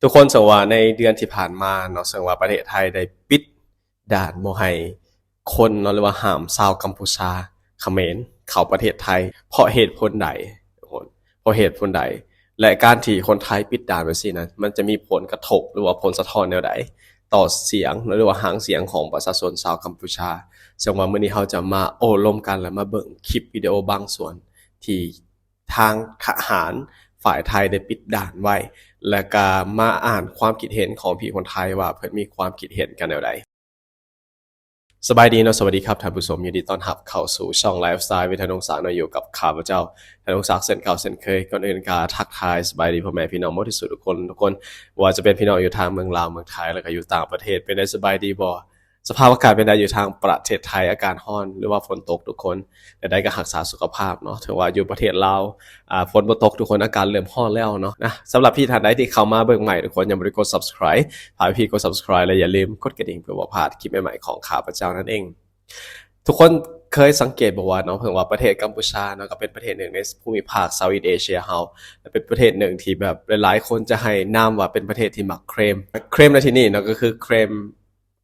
ທຸກຄົນ, ເຊິ່ງວ່າໃນເດືອນທີ່ຜ່ານມາເນາະ, ເຊິ່ງວ່າປະເທດໄທໄດ້ປິດດ່ານບໍ່ໃຫ້ຄົນເນາະ ຫຼືວ່າຫ້າມຊາວກຳປູຊາ, ຂະເໝນ ເຂົ້າປະເທດໄທ ເພາະເຫດຜົນໃດທຸກຄົນ? ເພາະເຫດຜົນໃດ? ແລະ ການທີ່ຄົນໄທປິດດ່ານແບບຊີ້ນັ້ນ ມັນຈະມີຜົນກະທົບ ຫຼືວ່າຜົນສະທ້ອນແນວໃດຕໍ່ສຽງ ຫຼືວ່າຫາງສຽງຂອງປະຊາຊົນຊາວກຳປູຊາ? ເຊິ່ງວ່າມື້ນີ້ເຮົາຈະມາໂອ້ລົມກັນ ແລະ ມາເບິ່ງຄລິບວິດີໂອບາງສ່ວນທີ່ ທາງທະຫານຝ່າຍໄທໄດ້ປິດດ່ານໄວ້ ແລະ ກະມາອ່ານຄວາມຄິດເຫັນຂອງພີ່ຄົນໄທວ່າເພິ່ນມີຄວາມຄິດເຫັນກັນແນວໃດ. ສະບາຍດີເນາະ, ສະຫວັດດີຄັບທ່ານຜູ້ຊົມ, ຍິນດີຕ້ອນຮັບເຂົ້າສູ່ຊ່ອງ Lifestyle with ທະນົງສາກເນາະ, ຢູ່ກັບຂ້າພະເຈົ້າ ທະນົງສາກ ເຊັ່ນເກົ່າເຊັ່ນເຄີຍ. ກ່ອນອື່ນກະທັກທາຍສະບາຍດີພໍ່ແມ່ພີ່ນ້ອງໝົດທຸກຄົນ, ທຸກຄົນ, ບໍ່ວ່າຈະເປັນພີ່ນ້ອງຢູ່ທາງເມືອງລາວ, ເມືອງໄທ ແລະ ກະຢູ່ຕ່າງປະເທດ. ເປັນໃດສະບາຍດີບໍ່? ສະພາບອາກາດເປັນໃດຢູ່ທາງປະເທດໄທ? ອາກາດຮ້ອນ ຫຼືວ່າຝົນຕົກທຸກຄົນ? ແນວໃດກໍຮັກສາສຸຂະພາບເນາະ. ເຖິງວ່າຢູ່ປະເທດລາວ ອ່າ ຝົນບໍ່ຕົກທຸກຄົນ, ອາກາດເລີ່ມຮ້ອນແລ້ວເນາະ. ນະ ສຳລັບພີ່ທ່ານໃດທີ່ເຂົ້າມາເບິ່ງໃໝ່, ທຸກຄົນຍັງບໍ່ໄດ້ກົດ Subscribe, ຝາກພີ່ກົດ Subscribe ແລະ ຢ່າລືມກົດກະດິ່ງເພື່ອບໍ່ພາດຄລິບໃໝ່ໆຂອງຂ້າພະເຈົ້ານັ້ນເອງ. ທຸກຄົນເຄີຍສັງເກດບໍ່ວ່າເນາະ, ເພິ່ນວ່າປະເທດກຳປູຊາເນາະ ກໍເປັນປະເທດໜຶ່ງໃນພູມິພາກ Southeast Asia ເຮົາ ແລະ ເປັນປະເທດໜຶ່ງທີ່ແບບຫຼາຍໆຄົນຈະໃຫ້ນາມວ່າເປັນປະເທດທີ່ມັກເຄຣມ. ເຄຣມໃນທີ່ນີ້ເນາະ ກໍຄືເຄຣມ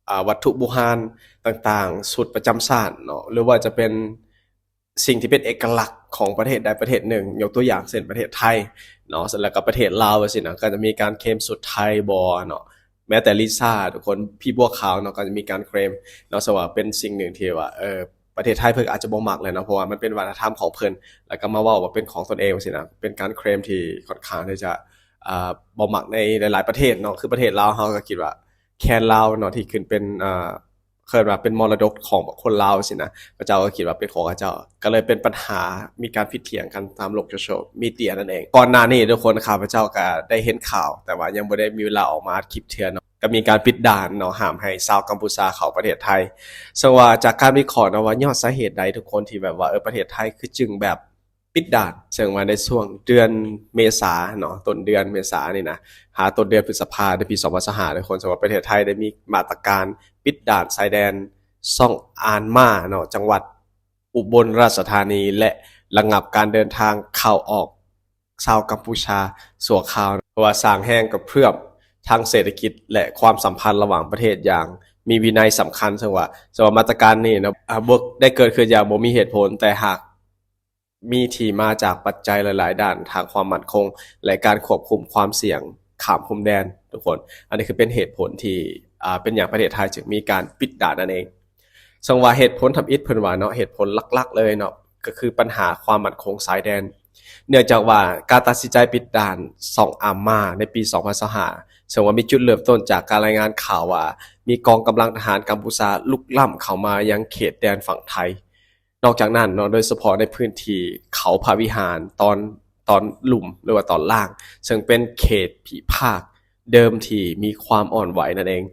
ອ່າ ວັດຖຸບູຮານຕ່າງໆ, ຊຸດປະຈຳຊາດເນາະ ຫຼືວ່າຈະເປັນສິ່ງທີ່ເປັນເອກະລັກຂອງປະເທດໃດປະເທດໜຶ່ງ, ຍົກຕົວຢ່າງເຊັ່ນປະເທດໄທເນາະ ແລ້ວກໍປະເທດລາວຈັ່ງຊີ້ນະ, ກໍຈະມີການເຄຣມຊຸດໄທບໍເນາະ, ແມ້ແຕ່ລິຊາ ທຸກຄົນ, ຜີບົວຂາວເນາະ ກໍຈະມີການເຄຣມເນາະ. ເຊິ່ງວ່າເປັນສິ່ງໜຶ່ງທີ່ວ່າ ເອີ ປະເທດໄທເພິ່ນອາດຈະບໍ່ມັກແຫຼະເນາະ, ເພາະວ່າມັນເປັນວັດທະນະທຳຂອງເພິ່ນ, ແລ້ວກໍມາເວົ້າວ່າເປັນຂອງຕົນເອງຈັ່ງຊີ້ນະ, ເປັນການເຄຣມທີ່ຂ້ອນຂ້າງທີ່ຈະ ອ່າ ບໍ່ມັກໃນຫຼາຍໆປະເທດເນາະ. ຄືປະເທດລາວ ເຮົາກໍຄິດວ່າ ແຄນລາວເນາະ ທີ່ຂຶ້ນເປັນ ເອີ ເອີ້ນວ່າເປັນມໍລະດົກຂອງຄົນລາວຊີ້ນະ, ເຂົາເຈົ້າກໍຄິດວ່າເປັນຂອງເຂົາເຈົ້າ, ກໍເລີຍເປັນບັນຫາ ມີການຜິດຖຽງກັນຕາມໂລກໂຊຊຽວມີເດຍນັ້ນເອງ. ກ່ອນໜ້ານີ້ທຸກຄົນ, ຂ້າພະເຈົ້າກໍໄດ້ເຫັນຂ່າວ ແຕ່ວ່າຍັງບໍ່ໄດ້ມີເວລາອອກມາອັດຄລິບເທື່ອເນາະ, ກໍມີການປິດດ່ານເນາະ, ຫ້າມໃຫ້ຊາວກຳປູຊາເຂົ້າປະເທດໄທ. ເຊິ່ງວ່າຈາກການວິເຄາະເນາະ ວ່າຍ້ອນສາເຫດໃດທຸກຄົນ ທີ່ແບບວ່າ ເອີ ປະເທດໄທຄືຈຶ່ງແບບ ປິດດ່ານ, ເຊິ່ງວ່າໃນຊ່ວງເດືອນເມສາເນາະ, ຕົ້ນເດືອນເມສານີ້ນະ ຫາຕົ້ນເດືອນພຶດສະພາໃນປີສອງພັນຊາວຫ້າ ທຸກຄົນ, ເຊິ່ງວ່າປະເທດໄທໄດ້ມີມາດຕະການປິດດ່ານຊາຍແດນຊ່ອງອານມາເນາະ, ຈັງຫວັດອຸບົນລາຊະທານີ ແລະ ລະງັບການເດີນທາງເຂົ້າອອກຊາວກຳປູຊາຊົ່ວຄາວ, ເພາະວ່າສ້າງແຮງກະເພື່ອມທາງເສດຖະກິດ ແລະ ຄວາມສຳພັນລະຫວ່າງປະເທດຢ່າງມີວິໄນສຳຄັນ. ເຊິ່ງວ່າ ເຊິ່ງວ່າມາດຕະການນີ້ເນາະ ອາ ບໍ່ໄດ້ເກີດຂຶ້ນຢ່າງບໍ່ມີເຫດຜົນ, ແຕ່ຫາກ ມີທີ່ມາຈາກປັດໄຈຫຼາຍໆດ້ານ ທາງຄວາມໝັ້ນຄົງ ແລະ ການຄວບຄຸມຄວາມສ່ຽງຂ້າມພົມແດນ ທຸກຄົນ. ອັນນີ້ຄືເປັນເຫດຜົນທີ່ ອ່າ ເປັນຫຍັງປະເທດໄທຈຶ່ງມີການປິດດ່ານນັ້ນເອງ. ເຊິ່ງວ່າເຫດຜົນທຳອິດເພິ່ນວ່າເນາະ, ເຫດຜົນຫຼັກໆເລີຍເນາະ ກໍຄືບັນຫາຄວາມໝັ້ນຄົງຊາຍແດນ. ເນື່ອງຈາກວ່າການຕັດສິນໃຈປິດດ່ານຊ່ອງອາມມາໃນປີສອງພັນຊາວຫ້າ ເຊິ່ງວ່າມີຈຸດເລີ່ມຕົ້ນຈາກການລາຍງານຂ່າວວ່າ ມີກອງກຳລັງທະຫານກຳປູຊາລຸກລ້ຳເຂົ້າມາຍັງເຂດແດນຝັ່ງໄທ. ນອກຈາກນັ້ນເນາະ, ໂດຍສະເພາະໃນພື້ນທີ່ເຂົາພະວິຫານຕອນ ຕອນລຸ່ມ ຫຼືວ່າຕອນລ່າງ, ເຊິ່ງເປັນເຂດພິພາກເດີມທີ່ມີຄວາມອ່ອນໄຫວນັ້ນເອງ.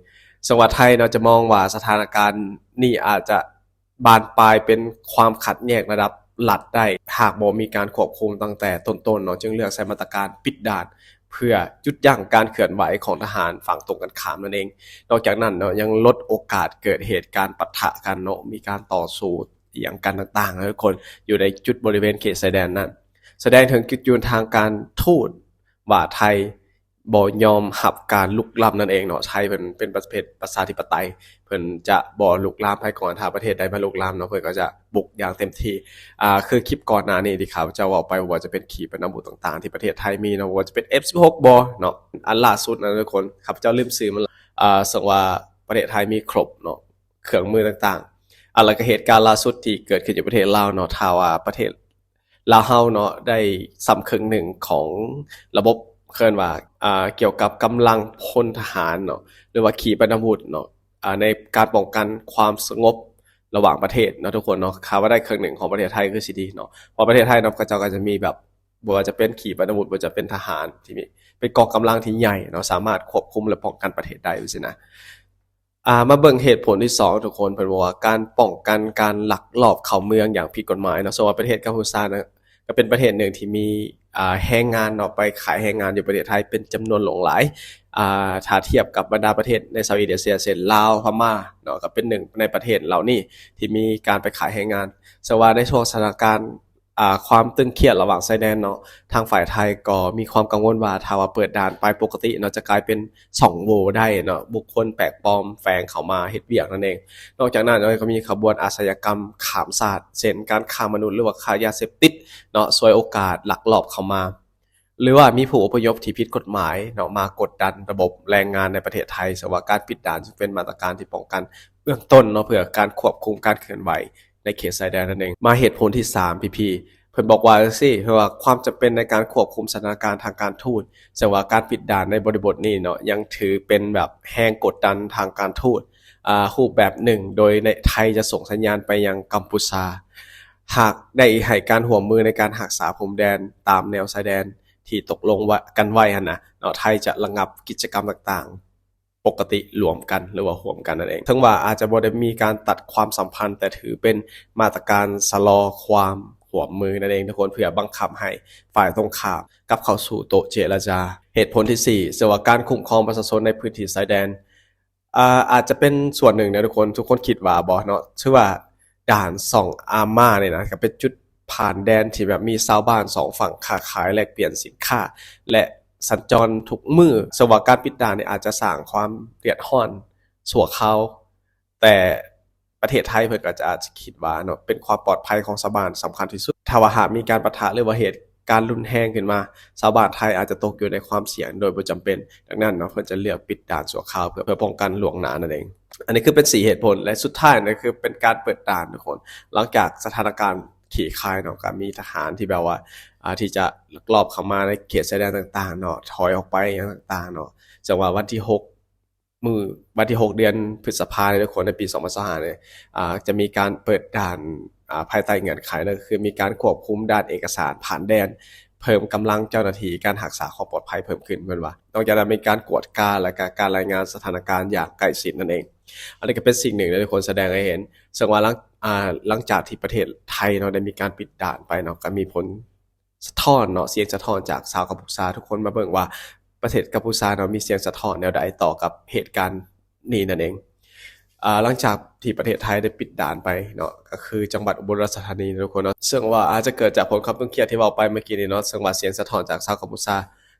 ເຊິ່ງວ່າໄທເນາະ ຈະມອງວ່າສະຖານະການນີ້ອາດຈະບານປາຍເປັນຄວາມຂັດແຍ່ງລະດັບລັດໄດ້ ຫາກບໍ່ມີການຄວບຄຸມຕັ້ງແຕ່ຕົ້ນໆເນາະ, ຈຶ່ງເລືອກໃຊ້ມາດຕະການປິດດ່ານ ເພື່ອຢຸດຢັ້ງການເຄື່ອນໄຫວຂອງທະຫານຝັ່ງຕົງກັນຂ້າມນັ້ນເອງ. ນອກຈາກນັ້ນເນາະ ຍັງລົດໂອກາດເກີດເຫດການປະທະກັນເນາະ, ມີການຕໍ່ສູ້ ອີ່ຫຍັງກັນຕ່າງໆ ທຸກຄົນ, ຢູ່ໃນຈຸດບໍລິເວນເຂດຊາຍແດນນັ້ນ, ສະແດງເຖິງຈຸດຢືນທາງການທູດວ່າໄທບໍ່ຍອມຮັບການລຸກລ້ຳນັ້ນເອງເນາະ. ໄທເພິ່ນເປັນປະເທດປະຊາທິປະໄຕ, ເພິ່ນຈະບໍ່ລຸກລ້ຳໃຫ້ກອງການທະຫານປະເທດໃດມາລຸກລ້ຳເນາະ, ເພິ່ນກໍຈະບຸກຢ່າງເຕັມທີ່. ອ່າ ຄືຄລິບກ່ອນໜ້ານີ້ທີ່ຂ້າພະເຈົ້າເວົ້າໄປ, ບໍ່ວ່າຈະເປັນຂີປະນາວຸດຕ່າງໆທີ່ປະເທດໄທມີເນາະ, ບໍ່ວ່າຈະເປັນ ເອັຟສິບຫົກ ບໍ່ເນາະ, ອັນລ່າສຸດນະທຸກຄົນ, ຂ້າພະເຈົ້າລືມຊື່ມັນລະ, ອ່າ ເຊິ່ງວ່າປະເທດໄທມີຄົບເນາະ ເຄື່ອງມືຕ່າງໆ. ອ່າ ແລ້ວກໍເຫດການລ່າສຸດທີ່ເກີດຂຶ້ນຢູ່ປະເທດລາວເນາະ, ຖ້າວ່າປະເທດລາວເຮົາເນາະ ໄດ້ສ່ຳເຄິ່ງໜຶ່ງຂອງລະບົບ ເອີ້ນວ່າ ອ່າ ກ່ຽວກັບກຳລັງພົນທະຫານເນາະ ຫຼືວ່າຂີປະນາວຸດເນາະ ອ່າ ໃນການປ້ອງກັນຄວາມສະຫງົບລະຫວ່າງປະເທດເນາະ ທຸກຄົນເນາະ. ຖ້າວ່າໄດ້ເຄິ່ງໜຶ່ງຂອງປະເທດໄທຄືຊິດີເນາະ, ເພາະປະເທດໄທເນາະ ເຂົາເຈົ້າກໍຈະມີແບບ ບໍ່ວ່າຈະເປັນຂີປະນາວຸດ, ບໍ່ວ່າຈະເປັນທະຫານທີ່ມີ ເປັນກອງກຳລັງທີ່ໃຫຍ່ເນາະ, ສາມາດຄວບຄຸມ ແລະ ປ້ອງກັນປະເທດໄດ້ ຈັ່ງຊີ້ນະ. ອ່າ ມາເບິ່ງເຫດຜົນທີສອງ ທຸກຄົນ, ເພິ່ນບອກວ່າການປ້ອງກັນການລັກລອບເຂົ້າເມືອງຢ່າງຜິດກົດໝາຍເນາະ. ເຊິ່ງວ່າປະເທດກຳພູຊານະ ກໍເປັນປະເທດໜຶ່ງທີ່ມີ ອ່າ ແຮງງານເນາະ ໄປຂາຍແຮງງານຢູ່ປະເທດໄທເປັນຈຳນວນຫຼວງຫຼາຍ ອ່າ ຖ້າທຽບກັບບັນດາປະເທດໃນ Southeast Asia ເຊັ່ນ ລາວ, ພະມ້າເນາະ ກໍເປັນໜຶ່ງໃນປະເທດເຫຼົ່ານີ້ທີ່ມີການໄປຂາຍແຮງງານ. ເຊິ່ງວ່າໃນຊ່ວງສະຖານະການ ອ່າ ຄວາມຕຶງຄຽດລະຫວ່າງຊາຍແດນເນາະ, ທາງຝ່າຍໄທກໍມີຄວາມກັງວົນວ່າ ຖ້າວ່າເປີດດ່ານໄປປົກກະຕິເນາະ ຈະກາຍເປັນຊ່ອງໂຫວ່ໄດ້ເນາະ, ບຸກຄົນແປກປອມແຝງເຂົ້າມາເຮັດວຽກນັ້ນເອງ. ນອກຈາກນັ້ນເນາະ ກໍມີຂະບວນອາຊະຍາກຳຂ້າມຊາດ ເຊັ່ນ ການຄ້າມະນຸດ ຫຼືວ່າຄ້າຢາເສບຕິດເນາະ, ສວຍໂອກາດລັກລອບເຂົ້າມາ ຫຼືວ່າມີຜູ້ອະພະຍົບທີ່ຜິດກົດໝາຍເນາະ ມາກົດດັນລະບົບແຮງງານໃນປະເທດໄທ. ເຊິ່ງວ່າການປິດດ່ານຈຶ່ງເປັນມາດຕະການທີ່ປ້ອງກັນເບື້ອງຕົ້ນເນາະ ເພື່ອການຄວບຄຸມການເຄື່ອນໄຫວໃນເຂດຊາຍແດນນັ້ນເອງ. ມາເຫດຜົນທີສາມ ພີພີ ເພິ່ນບອກວ່າຈັ່ງຊີ້ ເພິ່ນວ່າຄວາມຈຳເປັນໃນການຄວບຄຸມສະຖານະການທາງການທູດ, ເຊິ່ງວ່າການປິດດ່ານໃນບໍລິບົດນີ້ເນາະ ຍັງຖືເປັນແບບແຮງກົດດັນທາງການທູດ ອ່າ ຮູບແບບໜຶ່ງ, ໂດຍໃນໄທຈະສົ່ງສັນຍານໄປຍັງກຳປູຊາ ຫາກໄດ້ໃຫ້ການຮ່ວມມືໃນການຮັກສາພົມແດນຕາມແນວຊາຍແດນທີ່ຕົກລົງ ວະ ກັນໄວ້ຫັ້ນນະເນາະ, ໄທຈະລະງັບກິດຈະກຳຕ່າງໆ ປົກກະຕິລວມກັນ ຫຼືວ່າຮ່ວມກັນນັ້ນເອງ. ເຖິງວ່າອາດຈະບໍ່ໄດ້ມີການຕັດຄວາມສຳພັນ, ແຕ່ຖືເປັນມາດຕະການຊະລໍຄວາມຮ່ວມມືນັ້ນເອງທຸກຄົນ, ເພື່ອບັງຄັບໃຫ້ຝ່າຍຕົງຂ້າມກັບເຂົ້າສູ່ໂຕະເຈລະຈາ. ເຫດຜົນທີສີ່ ເຊິ່ງວ່າການຄຸ້ມຄອງປະຊາຊົນໃນພື້ນທີ່ຊາຍແດນ ອ່າ ອາດຈະເປັນສ່ວນໜຶ່ງນະທຸກຄົນ, ທຸກຄົນຄິດວ່າບໍ່ເນາະ? ຖືວ່າດ່ານຊ່ອງອາມານີ້ນະ ກໍເປັນຈຸດຜ່ານແດນທີ່ແບບມີຊາວບ້ານສອງຝັ່ງຄ້າຂາຍແລກປ່ຽນສິນຄ້າ ແລະ ສັນຈອນທຸກມື້. ເຊິ່ງວ່າການປິດດ່ານນີ້ອາດຈະສ້າງຄວາມເດືອດຮ້ອນຊົ່ວຄາວ, ແຕ່ປະເທດໄທເພິ່ນກໍຈະ ອາດຈະຄິດວ່າເນາະ ເປັນຄວາມປອດໄພຂອງຊາວບ້ານສຳຄັນທີ່ສຸດ. ຖ້າວ່າຫາກມີການປະທະ ຫຼືວ່າເຫດ ການຮຸນແຮງຂຶ້ນມາ, ຊາວບ້ານໄທອາດຈະຕົກຢູ່ໃນຄວາມສ່ຽງໂດຍບໍ່ຈຳເປັນ. ດັ່ງນັ້ນເນາະ ເພິ່ນຈະເລືອກປິດດ່ານຊົ່ວຄາວເພື່ອ ເພື່ອປ້ອງກັນລ່ວງໜ້ານັ້ນເອງ. ອັນນີ້ຄືເປັນສີ່ເຫດຜົນ ແລະ ສຸດທ້າຍນະ ຄືເປັນການເປີດດ່ານທຸກຄົນ. ຫຼັງຈາກສະຖານະການຄລ່ຽຄາຍເນາະ, ກໍມີທະຫານທີ່ແບບວ່າ ອ່າ ທີ່ຈະລັກລອບເຂົ້າມາໃນເຂດຊາຍແດນຕ່າງໆເນາະ, ຖອຍອອກໄປຫຍັງຕ່າງໆເນາະ. ເຊິ່ງວ່າວັນທີຫົກ ມື້ວັນທີຫົກ ເດືອນພຶດສະພານີ້ທຸກຄົນ ໃນປີສອງພັນຊາວຫ້ານີ້ ອ່າ ຈະມີການເປີດດ່ານ ອ່າ ພາຍໃຕ້ເງື່ອນໄຂນັ້ນກໍຄືມີການຄວບຄຸມດ່ານເອກະສານຜ່ານແດນ, ເພີ່ມກຳລັງເຈົ້າໜ້າທີ່ການຮັກສາຄວາມປອດໄພເພີ່ມຂຶ້ນ ເພິ່ນວ່າ. ນອກຈາກນັ້ນມີການກວດກາ ແລະ ກະການລາຍງານສະຖານະການຢ່າງໃກ້ຊິດນັ້ນເອງ. ອັນນີ້ກໍເປັນສິ່ງໜຶ່ງທີ່ທຸກຄົນສະແດງໃຫ້ເຫັນ ເຊິ່ງວ່າຫຼັງ ອ່າ ຫຼັງຈາກທີ່ປະເທດໄທເນາະ ໄດ້ມີການປິດດ່ານໄປເນາະ ກໍມີຜົນ ສະທ້ອນເນາະ, ສຽງສະທ້ອນຈາກຊາວກຳປູຊາ. ທຸກຄົນມາເບິ່ງວ່າປະເທດກຳປູຊາເນາະ ມີສຽງສະທ້ອນແນວໃດຕໍ່ກັບເຫດການນີ້ນັ້ນເອງ. ອ່າ ຫຼັງຈາກທີ່ປະເທດໄທໄດ້ປິດດ່ານໄປເນາະ, ກໍຄືຈັງຫວັດອຸບົນລາຊະທານີເນາະ ທຸກຄົນເນາະ, ເຊິ່ງວ່າອາດຈະເກີດຈາກຜົນຄວາມຕຶງຄຽດທີ່ເວົ້າໄປເມື່ອກີ້ນີ້ເນາະ, ເຊິ່ງວ່າສຽງສະທ້ອນຈາກຊາວກຳປູຊາ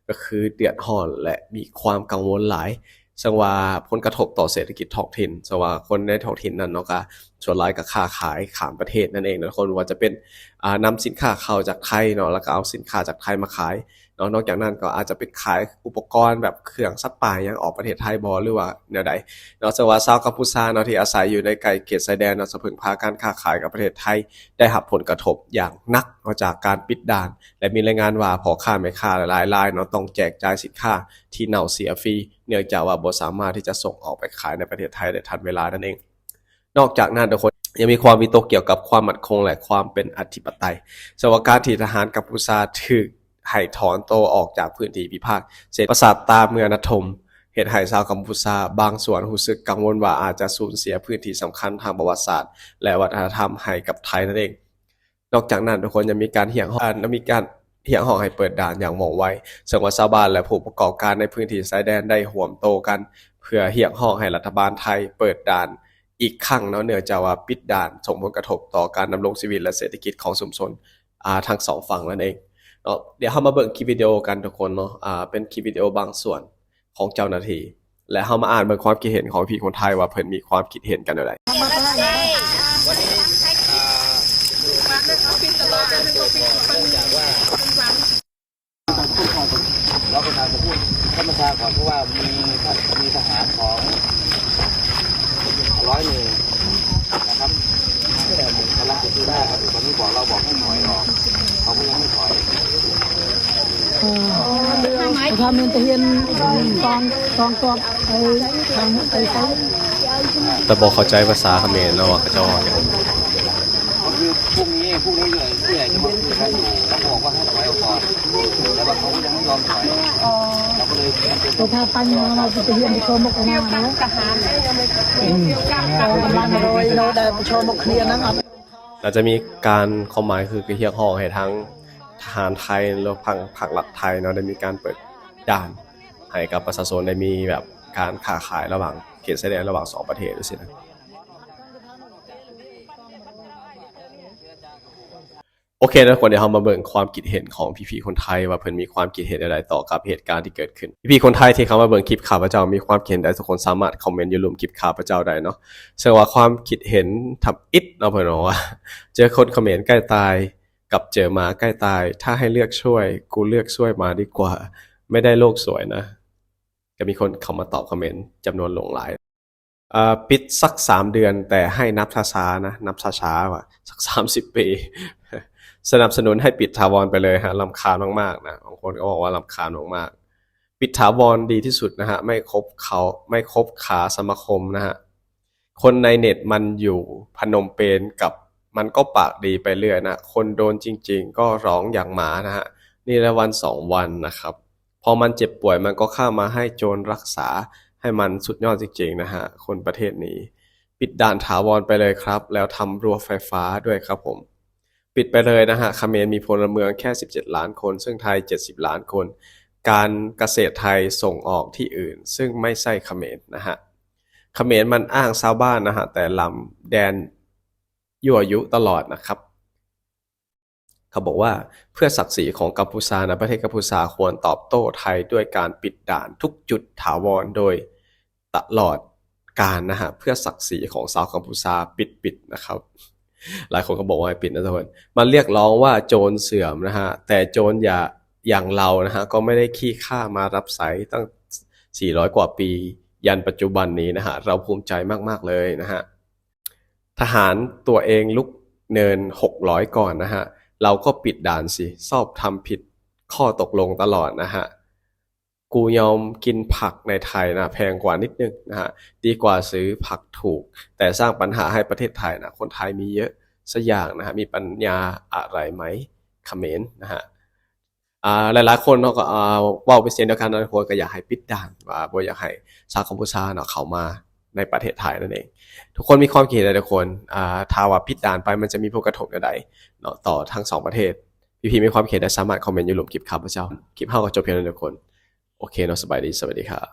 ກໍຄືເດືອດຮ້ອນ ແລະ ມີຄວາມກັງວົນຫຼາຍ ເຊິ່ງວ່າຜົນກະທົບຕໍ່ເສດຖະກິດທ້ອງຖິ່ນ, ເຊິ່ງວ່າຄົນໃນທ້ອງຖິ່ນນັ້ນເນາະ ກໍສ່ວນຫຼາຍກໍຄ້າຂາຍຂ້າມປະເທດນັ້ນເອງນະ ທຸກຄົນ, ບໍ່ວ່າຈະເປັນ ອ່າ ນຳສິນຄ້າເຂົ້າຈາກໄທເນາະ ແລ້ວກໍເອົາສິນຄ້າຈາກໄທມາຂາຍເນາະ, ນອກຈາກນັ້ນກໍອາດຈະໄປຂາຍອຸປະກອນແບບເຄື່ອງສັດປ່າຫຍັງອອກປະເທດໄທບໍ່ ຫຼືວ່າແນວໃດເນາະ. ເຊິ່ງວ່າຊາວກຳປູຊາເນາະ ທີ່ອາໄສຢູ່ໃນໃກ້ເຂດຊາຍແດນເນາະ ສະເພິ່ງພາການຄ້າຂາຍກັບປະເທດໄທ ໄດ້ຮັບຜົນກະທົບຢ່າງໜັກເນາະ ຈາກການປິດດ່ານ ແລະ ມີລາຍງານວ່າພໍ່ຄ້າແມ່ຄ້າຫຼາຍໆລາຍເນາະ ຕ້ອງແຈກຈ່າຍສິນຄ້າທີ່ເນົ່າເສຍຟຣີ ເນື່ອງຈາກວ່າບໍ່ສາມາດທີ່ຈະສົ່ງອອກໄປຂາຍໃນປະເທດໄທໄດ້ທັນເວລານັ້ນເອງ. ນອກຈາກນັ້ນ ທຸກຄົນ ຍັງມີຄວາມວິຕົກກ່ຽວກັບຄວາມໝັ້ນຄົງ ແລະ ຄວາມເປັນອະທິປະໄຕ, ເຊິ່ງວ່າການທີ່ທະຫານກຳປູຊາຖືກໃຫ້ຖອນໂຕອອກຈາກພື້ນທີ່ພິພາກ ເຊັ່ນ ປາສາດຕາເມືອງນະຖົມ ເຮັດໃຫ້ຊາວກຳປູຊາບາງສ່ວນຮູ້ສຶກກັງວົນວ່າອາດຈະສູນເສຍພື້ນທີ່ສຳຄັນທາງປະຫວັດສາດ ແລະ ວັດທະນະທຳໃຫ້ກັບໄທນັ້ນເອງ. ນອກຈາກນັ້ນ ທຸກຄົນ ຍັງມີການຮຽກຮ້ອງ ອ່າ ຍັງມີການຮຽກຮ້ອງໃຫ້ເປີດດ່ານຢ່າງວ່ອງໄວ, ເຊິ່ງວ່າຊາວບ້ານ ແລະ ຜູ້ປະກອບການໃນພື້ນທີ່ຊາຍແດນໄດ້ຮ່ວມໂຕກັນ ເພື່ອຮຽກຮ້ອງໃຫ້ລັດຖະບານໄທເປີດດ່ານອີກຄັ້ງເນາະ, ເນື່ອງຈາກວ່າປິດດ່ານສົ່ງຜົນກະທົບຕໍ່ການດຳລົງຊີວິດ ແລະ ເສດຖະກິດຂອງຊຸມຊົນ ອ່າ ທັງສອງຝັ່ງນັ້ນເອງເນາະ. ດຽວເຮົາມາເບິ່ງຄລິບວິດີໂອກັນ ທຸກຄົນເນາະ, ອ່າ ເປັນຄລິບວິດີໂອບາງສ່ວນ ຂອງເຈົ້າໜ້າທີ່ ແລະ ເຮົາມາອ່ານເບິ່ງຄວາມຄິດເຫັນຂອງພີ່ຄົນໄທວ່າເພິ່ນມີຄວາມຄິດເຫັນກັນແນວໃດ. ເຮົາກຳລັງຈະພູດ ທ່ານບັນຊາກ່ອນ ເພາະວ່າມີ ມີທະຫານຂອງຮ້ອຍໜຶ່ງນະຄັບ ກຳລັງຈະຄືໜ້າ ຕອນນີ້ບອກ ເຮົາບອກໃຫ້ຖອຍອອກ ເຂົາກໍຍັງບໍ່ຖອຍ. ເອີ ປະທານແມ່ນຕະຮຽນ ຕ້ອງ ຕ້ອງຕອບໄອ້ທາງໄອ້ໄຊ. ແຕ່ບໍ່ເຂົ້າໃຈພາສາຂະເໝນເນາະ ວ່າເຂົາເຈົ້າເວົ້າຫຍັງ. ກໍຄືພວກນີ້ ພວກນີ້ເອື້ອຍ ເອື້ອຍຈະມາຄຸຍກັນຢູ່ ແລ້ວບອກວ່າໃຫ້ຖອຍອອກກ່ອນ ແຕ່ວ່າເຂົາກໍຍັງບໍ່ຍອມຖອຍ ເຮົາກໍເລີຍ ແຕ່ຖ້າໄປເນາະ ເຮົາຈະໄປຮຽນທີ່ໂຊໂມກະນາເນາະ. ອືມ ເຮົາກຳລັງ ໂດຍ ໂດຍໄດ້ໄປໂຊໂມກະນານຳ. ອາດຈະມີການ ຄວາມໝາຍຄື ຮຽກຮ້ອງໃຫ້ທາງທະຫານໄທ ຫຼື ທາງພາກລັດໄທເນາະ ໄດ້ມີການເປີດດ່ານໃຫ້ກັບປະຊາຊົນ ໄດ້ມີແບບການຄ້າຂາຍລະຫວ່າງເຂດຊາຍແດນ ລະຫວ່າງສອງປະເທດຈັ່ງຊີ້ນະ. ໂອເຄ ທຸກຄົນ, ດຽວເຮົາມາເບິ່ງຄວາມຄິດເຫັນຂອງພີ່ໆຄົນໄທ ວ່າເພິ່ນມີຄວາມຄິດເຫັນແນວໃດຕໍ່ກັບເຫດການທີ່ເກີດຂຶ້ນ. ພີ່ໆຄົນໄທທີ່ເຂົ້າມາເບິ່ງຄລິບຂ້າພະເຈົ້າ ມີຄວາມຄິດເຫັນໃດ, ທຸກຄົນສາມາດຄອມເມັນຢູ່ລຸ່ມຄລິບຂ້າພະເຈົ້າໄດ້ເນາະ. ເຊິ່ງວ່າຄວາມຄິດເຫັນທຳອິດເນາະ ເພິ່ນບອກວ່າ ເຈີຄົນຂະເໝນໃກ້ຕາຍ ກັບເຈີໝາໃກ້ຕາຍ ຖ້າໃຫ້ເລືອກຊ່ວຍ ກູເລືອກຊ່ວຍໝາດີກວ່າ ໄມ່ໄດ້ໂລກສວຍນະ. ກໍມີຄົນເຂົ້າມາຕອບຄອມເມັນຈຳນວນຫຼວງຫຼາຍ. ເອີ ປິດສັກສາມເດືອນ ແຕ່ໃຫ້ນັບຊ້າໆນະ, ນັບຊ້າໆວ່າ ສັກສາມສິບປີ. ສະໜັບສະໜູນໃຫ້ປິດຖາວອນໄປເລີຍຮະ, ລຳຄານມາກໆນະ. ບາງຄົນກໍບອກວ່າລຳຄານມາກໆ. ປິດຖາວອນດີທີ່ສຸດນະຮະ, ໄມ່ຄົບເຂົາ ໄມ່ຄົບຂາສະມາຄົມນະຮະ. ຄົນໃນເນັດມັນຢູ່ພະນົມເປນກັບ ມັນກໍປາກດີໄປເລື້ອຍນະ, ຄົນໂດນຈິງໆກໍຮ້ອງຢ່າງໝານະຮະ, ນີ້ລະວັນສອງວັນນະຄັບ. ພໍມັນເຈັບປ່ວຍມັນກໍຂ້າມມາໃຫ້ໂຈນລັກສາ, ໃຫ້ມັນສຸດຍອດຈິງໆນະຮະ ຄົນປະເທດນີ້. ປິດດ່ານຖາວອນໄປເລີຍຄັບ, ແລ້ວທຳຮົ້ວໄຟຟ້າດ້ວຍຄັບຜົມ. ປິດໄປເລີຍນະຮະ, ຂະເໝນມີພົນລະເມືອງແຄ່ສິບເຈັດລ້ານຄົນ, ເຊິ່ງໄທເຈັດສິບລ້ານຄົນ. ການກະເສດໄທສົ່ງອອກທີ່ອື່ນ, ເຊິ່ງໄມ່ໃຊ່ຂະເໝນນະຮະ. ຂະເໝນມັນອ້າງຊາວບ້ານນະຮະ, ແຕ່ລຳແດນ ຍົວະຍຸຕະຫຼອດນະຄັບ. ເຂົາບອກວ່າ ເພື່ອສັກສີຂອງກັມພູຊານະ, ປະເທດກັມພູຊາຄວນຕອບໂຕ້ໄທດ້ວຍການປິດດ່ານທຸກຈຸດຖາວອນໂດຍຕະຫຼອດການນະຮະ, ເພື່ອສັກສີຂອງຊາວກັມພູຊາ, ປິດ, ປິດນະຄັບ. ຫຼາຍຄົນກໍບອກວ່າໃຫ້ປິດນະທຸກຄົນ. ມັນລຽກຮ້ອງວ່າໂຈນເສື່ອມນະຮະ, ແຕ່ໂຈນຢ່າ ຢ່າງເຮົານະຮະ ກໍໄມ່ໄດ້ຂີ້ຄ້າມາຮັບໃຊ້ຕັ້ງສີ່ຮ້ອຍກວ່າປີ ຢັນປັດຈຸບັນນີ້ນະຮະ, ເຮົາພູມໃຈມາກໆເລີຍນະຮະ. ທະຫານຕົວເອງລຸກເນີນຫົກຮ້ອຍກ່ອນນະຮະ, ເຮົາກໍປິດດ່ານຊິ, ຊອບທຳຜິດຂໍ້ຕົກລົງຕະຫຼອດນະຮະ. ກູຍອມກິນຜັກໃນໄທນະ, ແພງກວ່ານິດໜຶ່ງນະຮະ, ດີກວ່າຊື້ຜັກຖືກ ແຕ່ສ້າງປັນຫາໃຫ້ປະເທດໄທນະ. ຄົນໄທມີເຍອະຊະຢ່າງນະຮະ, ມີປັນຍາອະໄລໄໝ ຂະເໝນນະຮະ. ອ່າ ຫຼາຍໆຄົນເນາະ ກໍ ອ່າ ເວົ້າເປັນສຽງດຽວກັນນະ ທຸກຄົນກໍຢາກໃຫ້ປິດດ່ານ ວ່າບໍ່ຢາກໃຫ້ຊາວກັມພູຊາເນາະເຂົ້າມາໃນປະເທດໄທນັ້ນເອງ. ທຸກຄົນມີຄວາມຄິດເຫັນໃດ ທຸກຄົນ? ອ່າ ຖ້າວ່າປິດດ່ານໄປ ມັນຈະມີຜົນກະທົບແນວໃດເນາະ ຕໍ່ທັງສອງປະເທດ? ພີ່ໆມີຄວາມຄິດເຫັນໃດ ສາມາດຄອມເມັນຢູ່ລຸ່ມຄລິບຂ້າພະເຈົ້າ. ຄລິບເຮົາກໍຈົບພຽງເທົ່ານີ້ ທຸກຄົນ. ໂອເຄເນາະ, ສະບາຍດີ, ສະຫວັດດີຄັບ.